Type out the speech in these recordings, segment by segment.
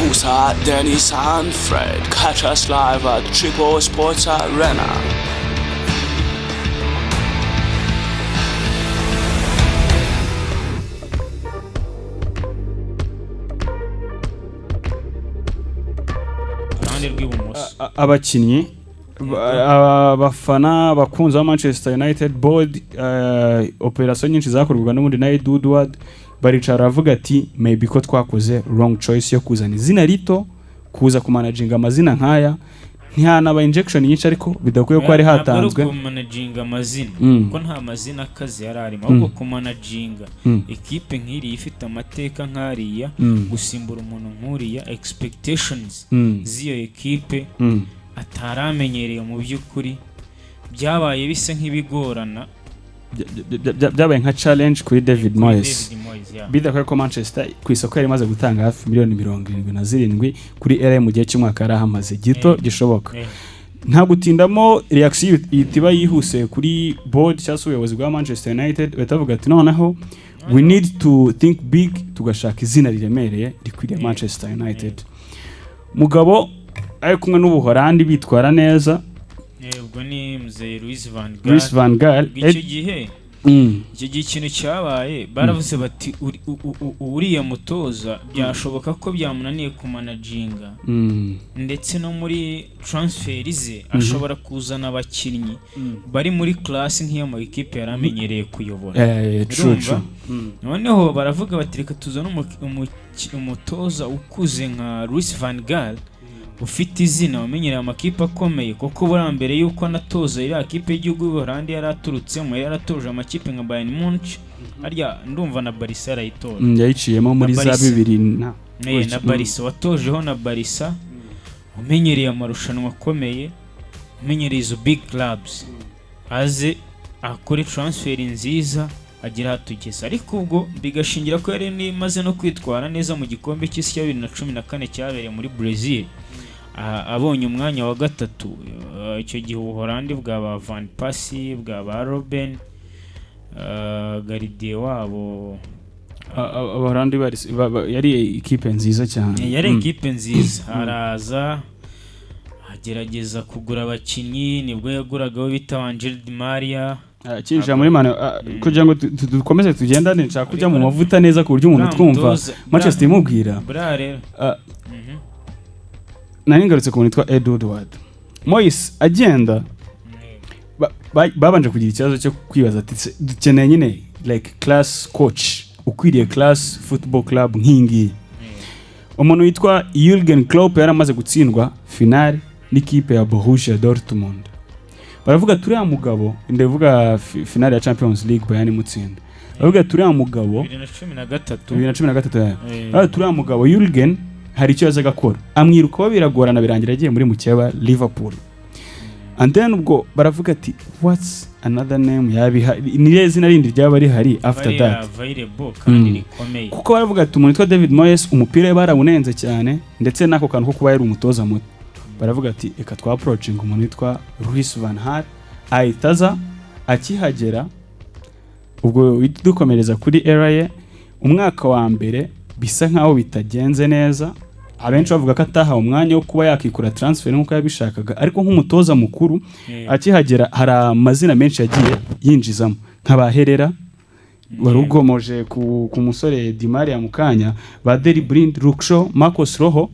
Alongside Dennis and Fred. Catch us live at Triple Sports Arena. Ruhande rw'ibumoso. Abakinnyi, abafana, abakunzi ba Manchester United, board, operation nyinshi zakorwaga n'ubundi na Ed Woodward, baricara baravuga ati maybe ko twakoze wrong choice yo kuzana izina rito kuza kumanaginga amazina nk'aya. Ntihanaba injection nyinshi, ariko bidakwiye ko hari Ntabwo ari hatanzwe ukumanaginga amazina, kuko nta mazina akaze yari arimo, ahubwo kumanaginga ekipe nk'iriya ifite amateka nk'ariya, gusimbura umuntu nk'uriya, expectations z'iyo ekipe atari amenyereye, mu by'ukuri byabaye bisa nk'ibigorana. Byabaye nka challenge kuri David Kuri Moyes. David Moyes, yeah. Bidakwiye ko Manchester ku isoko yari imaze gutanga hafi miliyoni 77 kuri era mu gihe cy'umwaka yari ahamaze gito gishoboka. Nta gutindamo, reaction ihita iba yihuse kuri board cyangwa se ubuyobozi bwa Manchester United, bahita bavuga ati noneho we need to think big, tugashaka izina riremereye rikwiriye Manchester United. Mugabo ari kumwe n'Ubuholandi bitwara neza. Ubwo ni mzee Louis van Gaal. Louis van Gaal. Icyo gihe, icyo gihe ikintu cyabaye, baravuze bati uriya mutoza byashoboka ko byamunaniye kumanaginga, ndetse no muri transfer ze ashobora kuzana abakinnyi bari muri class nk'iyo mu ikipe yari amenyereye kuyobora. True. Urumva? True. Noneho baravuga bati reka tuzane umutoza ukuze nka Louis van Gaal, ufite izina, wamenyereye amakipe akomeye, kuko buriya mbere y'uko anatoza iriya kipe y'igihugu y'Ubuholandi yari aturutsemo, yari yaratoje amakipe nka Bayern Munich, harya ndumva na Barca yarayitoje. Yayiciyemo muri Na za Barca. bibiri na Na Barca, watojeho na Barca, umenyereye amarushanwa akomeye, umenyereye izo big clubs, aze akore transfer nziza agira aho atugeza. Ariko ubwo bigashingira ko yari imaze no kwitwara neza mu gikombe cy'isi cya 2014 cyabereye muri Brazil. Abonye umwanya wa gatatu. Icyo gihe Ubuholandi bwa ba Van Persie, bwa ba Robben, gardien wabo. Abaholandi yari ikipe nziza cyane. Yari ekipe nziza. Araza agerageza kugura abakinnyi, nibwo yaguraga abo bita Angel Di Maria. Kinjira muri Manu, kugira ngo dukomeze tugendane, nshaka kujya mu mavuta neza ku buryo umuntu Buriya twumva Manchester imubwira. Buriya rero Nari ngarutse ku muntu witwa Ed Woodward. Moyes agenda, babanje kugira ikibazo cyo kwibaza ati "Se, dukeneye nyine like class coach ukwiriye class football club nk'iyi ngiyi." Umuntu witwa Jurgen Klopp yari amaze gutsindwa finale n'ikipe ya Borussia Dortmund. Baravuga turiya mugabo, ndavuga finale ya Champions League Bayern imutsinda, baravuga turiya mugabo 2013. 2013, ya. Baravuga turiya mugabo Jurgen hari icyo yazaga akora, amwirukaho biragorana, birangira agiye muri mukeba Liverpool. And then ubwo baravuga ati what's another name yabiha, ni irihe zina rindi ryaba rihari after bari that available kandi rikomeye? Kuko baravuga ati umuntu witwa David Moyes umupira we barawunenze cyane, ndetse n'ako kantu ko kuba yari umutoza muto. Baravuga ati reka twa approaching umuntu witwa Louis van Gaal. Ahita aza, akihagera ubwo dukomereza kuri era ye. Umwaka wa mbere bisa nkaho bitagenze neza, abenshi bavuga ko atahawe umwanya wo kuba yakikura transfer nk'uko yabishakaga, ariko nk'umutoza mukuru akihagera hari amazina menshi yagiye yinjizamo nka ba Herrera wari ugomoje ku musore Di Maria mu kanya, ba Daley Blind, Luke Shaw, Marcos Rojo,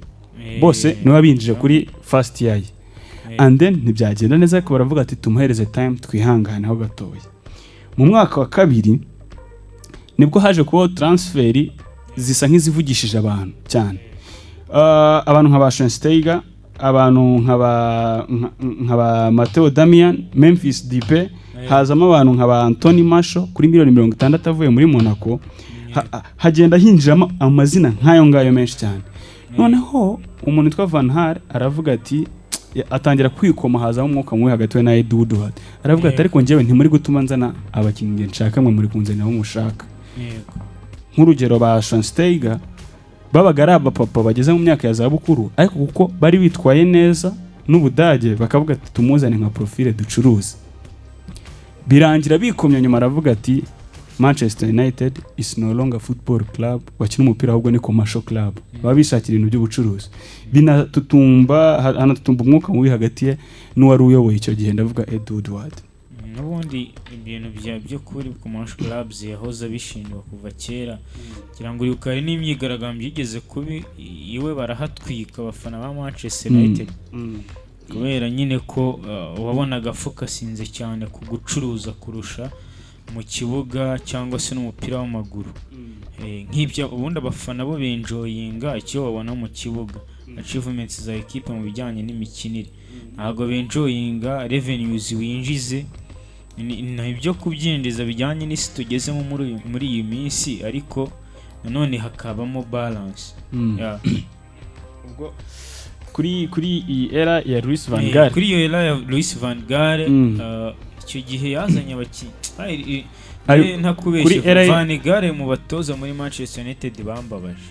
bose niwe binjije kuri first year ye. And then ntibyagenda neza, ariko baravuga ati tumuhereze time, twihanganeho gatoya. Mu mwaka wa kabiri nibwo haje kubaho transfer zisa nk'izivugishije abantu cyane. Abantu nka ba Schweinsteiger, abantu nka ba Matteo Damian, Memphis Depay, hazamo abantu nka ba Anthony Martial kuri miliyoni 60 avuye muri Monaco. Hagenda hinjiramo amazina nk'ayo ngayo menshi cyane. Noneho umuntu witwa Van Gaal aravuga ati, atangira kwikoma, hazamo umwuka mubi hagati we na Ed Woodward. Aravuga ati ariko njyewe ntimuri gutuma nzana abakinnyi nge nshaka, mwe muri kunzanira abo mushaka. Nk'urugero ba Schweinsteiger babaga ari abapapa bageze mu myaka ya zabukuru, ariko kuko bari bitwaye neza n'Ubudage bakavuga ati tumuzane nka profile ducuruze. Birangira bikomye nyuma, aravuga ati Manchester United is no longer football club bakina umupira, ahubwo ni commercial club, baba bishakira ibintu by'ubucuruzi. Binatutumba, hanatutumba umwuka mubi hagati ye n'uwari uyoboye icyo gihe, ndavuga Ed Woodward. N'ubundi ibintu byo kuri commercial clubs yahoze abishinjwa kuva kera. Ngira ngo uribuka hari n'imyigaragambyo yigeze kubi iwe, barahatwika, abafana ba Manchester United, kubera nyine ko wabonaga focusinze cyane ku gucuruza kurusha mu kibuga cyangwa se n'umupira w'amaguru. Nk'ibyo ubundi abafana bo benjoyinga icyo babona mu kibuga, achievements za equipe mu bijyanye n'imikinire, ntabwo benjoyinga revenues winjize. Ni ibyo kubyinjiza bijyanye n'isi tugezemo muri iyi minsi, ariko nanone hakabamo balance. Yeah. Ubwo kuri iyi era ya Louis van Gaal, Kuri iyo era ya Louis van Gaal, icyo gihe yazanye abakinnyi ntakubeshye, kuri era Van Gaal mu batoza muri Manchester United bambabaje.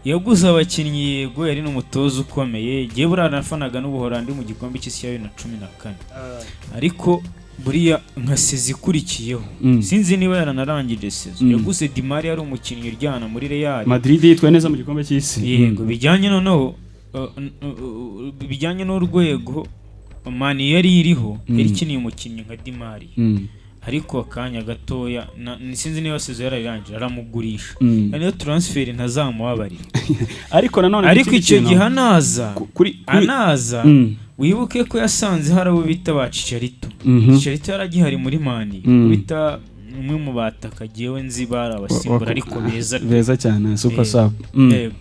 Yaguze abakinnyi, yego, yari n'umutoza ukomeye. Ngewe buriya nafanaga n'Ubuholandi mu gikombe cy'isi ya 2014, ariko buriya nka saison ikurikiyeho, sinzi niba yaranarangije saison, yaguze Di Maria, yari umukinnyi uryana muri Real Madrid yitwaye neza mu gikombe cy'isi. Yego, bijyanye noneho bijyanye n'urwego Man U yari iriho, yari ikeneye umukinnyi nka Di Maria, ariko akanya gatoya sinzi niba saison yararangije, aramugurisha. Niyo transfer ntazamubabarira. Ariko nanone Ariko ikindi icyo kintu- gihe anaza, kuri anaza, wibuke ko yasanze hari abo bita ba Chicharito. Chicharito yaragihari muri Man U, bita umwe mu bataka jyewe nzi bari abasimbura ariko beza pe. Beza cyane, super sub. Yego.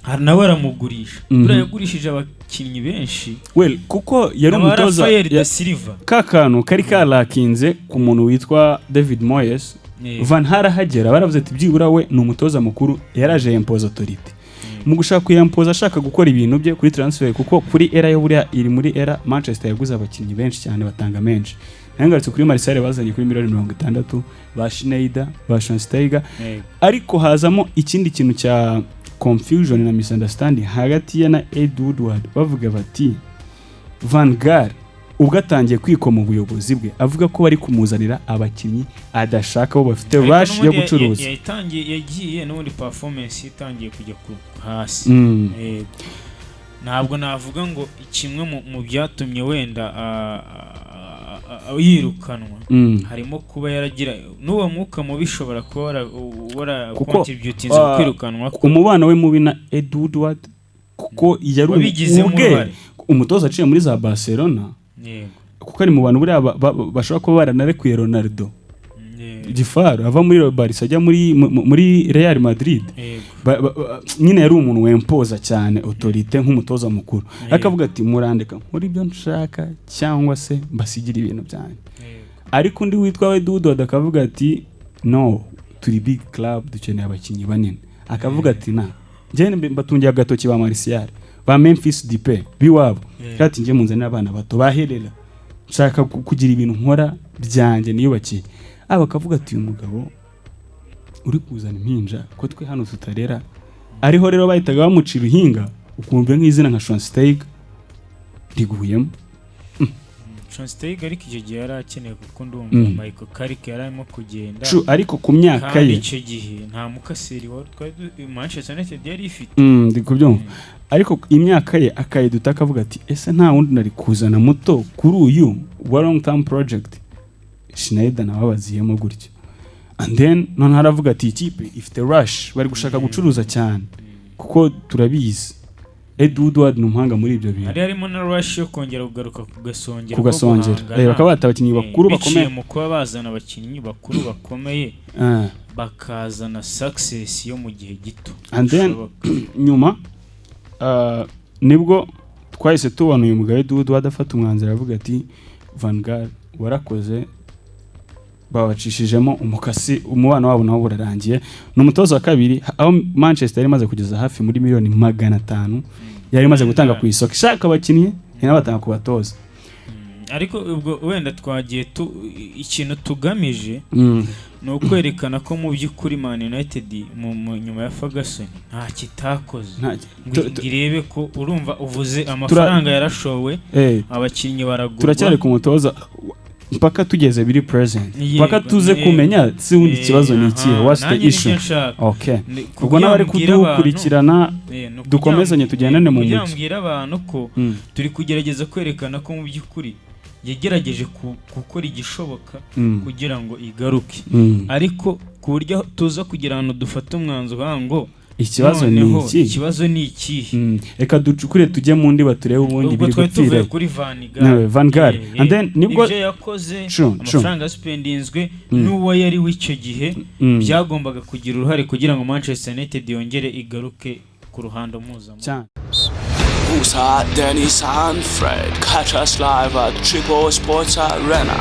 Hari nawe aramugurisha. Buriya yagurishije abakinnyi benshi. Well, kuko yari Na ba umutoza Rafael da Silva. Ka kantu kari karakinze ku muntu witwa David Moyes. Van Gaal ahagera baravuze ati byibura we ni umutoza mukuru, yaraje yempoza autorité. Mu gushaka kuyempoza, ashaka gukora ibintu bye kuri transfer, kuko kuri era yo buriya iri muri era Manchester yaguze abakinnyi benshi cyane, batanga menshi. Nangarutse kuri Martial bazanye kuri miliyoni 60, ba Schneider, ba Schweinsteiger, ariko hazamo ikindi kintu cya confusion na misunderstanding hagati ye na Ed Woodward. Bavuga bati Van Gaal ubwo atangiye kwikoma ubuyobozi bwe, avuga ko bari kumuzanira abakinnyi adashaka, bo bafite Ariko rush yo n'ubundi gucuruza. Yagiye n'ubundi performance itangiye kujya hasi. Yego. Ntabwo navuga ngo kimwe mu byatumye wenda yirukanwa harimo kuba yaragira n'uwo mwuka mubi, ushobora kuba wara Kuko, contributinze mu kwirukanwa kwe. Umubano we mubi na Ed Woodward, kuko yari Wabigizemo ubwe uruhare. umutoza aciye muri za Barcelona, kuko ari mu bantu buriya bashobora kuba baranarekuye Ronaldo Gifaru ava muri Barca ajya muri Real Madrid. Nyine yari umuntu wempoza cyane autorité nk'umutoza mukuru, akavuga ati murandeka nkora ibyo nshaka cyangwa se mbasigire ibintu byanjye. Ariko undi witwa Ed Woodward akavuga ati no, turi big club, dukeneye abakinnyi banini. Akavuga ati na njye mbatungiye agatoki ba Martial, ba Memphis Depay biwabo. Ati njye munzanire abana bato baherera, nshaka kugira ibintu nkora byanjye niyubakiye. Aba akavuga ati uyu mugabo uri kuzana impinja ko twe hano tutarera. Ariho rero bahitaga bamucira uruhinga, ukumva nk'izina nka Schweinsteiger riguyemo. Schweinsteiger ariko icyo gihe yari akeneye, kuko ndumva Michael Carrick yari arimo kugenda. True, ariko ku myaka Kandi ye icyo gihe nta mukaseri wari twari Manchester United yari ifite. Ndi kubyumva, ariko imyaka ye akayiduta, akavuga ati ese nta wundi nari kuzana muto kuri uyu wa long term project? Schneider nawe abaziyemo gutyo, and then noneho aravuga ati ikipe ifite rush, bari gushaka gucuruza cyane, kuko turabizi Ed Woodward ni umuhanga muri ibyo bintu. Hari harimo na rush yo kongera kugaruka ku gasongero Ku ko gasongero. guhangana. Bakaba bata abakinnyi bakuru Biciye bakomeye. mu kuba bazana abakinnyi bakuru bakomeye, bakazana success yo mu gihe gito And then bishoboka. nyuma nibwo twahise tubona uyu mugabo Ed Woodward afata umwanzuro, aravuga ati Van Gaal warakoze, babacishijemo umukasi, umubano wabo nawo burarangiye. Ni umutoza wa kabiri aho Manchester yari imaze kugeza hafi muri miliyoni 500 yari imaze gutanga ku isoko ishaka abakinnyi, inabatanga ku batoza. Ariko ubwo wenda twagiye tu ikintu tugamije ni ukwerekana ko mu by'ukuri Man United mu nyuma ya Ferguson nta kitakoze ngo irebe ko urumva uvuze amafaranga yarashowe, abakinnyi baragurwa. Turacyari ku mutoza. Mpaka tugeze biri present, mpaka tuze kumenya si ubundi ikibazo ni ikihe, what's the Nanjye nibyo issue. nshaka. Okay. Ni Ubwo kugira n'abari mbwire abantu- kudukurikirana, ni ukugira dukomezanye, tugendane mu kugira mucyo. mbwire abantu ko turi kugerageza kwerekana ko mu by'ukuri yagerageje gukora igishoboka kugira ngo igaruke, ariko ku buryo tuza kugira ahantu dufata umwanzuro uvuga ngo Ikibazo ni noneho iki? Ikibazo ni ikihe? Reka ducukure tujye mu ndiba, turebe ubundi Ubwo biri twari tuvuye gupfira. kuri Van Gaal. No, Van Gaal. And then Ibyo yakoze, True. amafaranga yaspendinzwe n'uwo yari w'icyo gihe, byagombaga kugira uruhare kugira ngo Manchester United yongere igaruke ku ruhando mpuzamahanga. Cyane. Musa, Dennis, and Fred. Catch us live at Triple Sports Arena.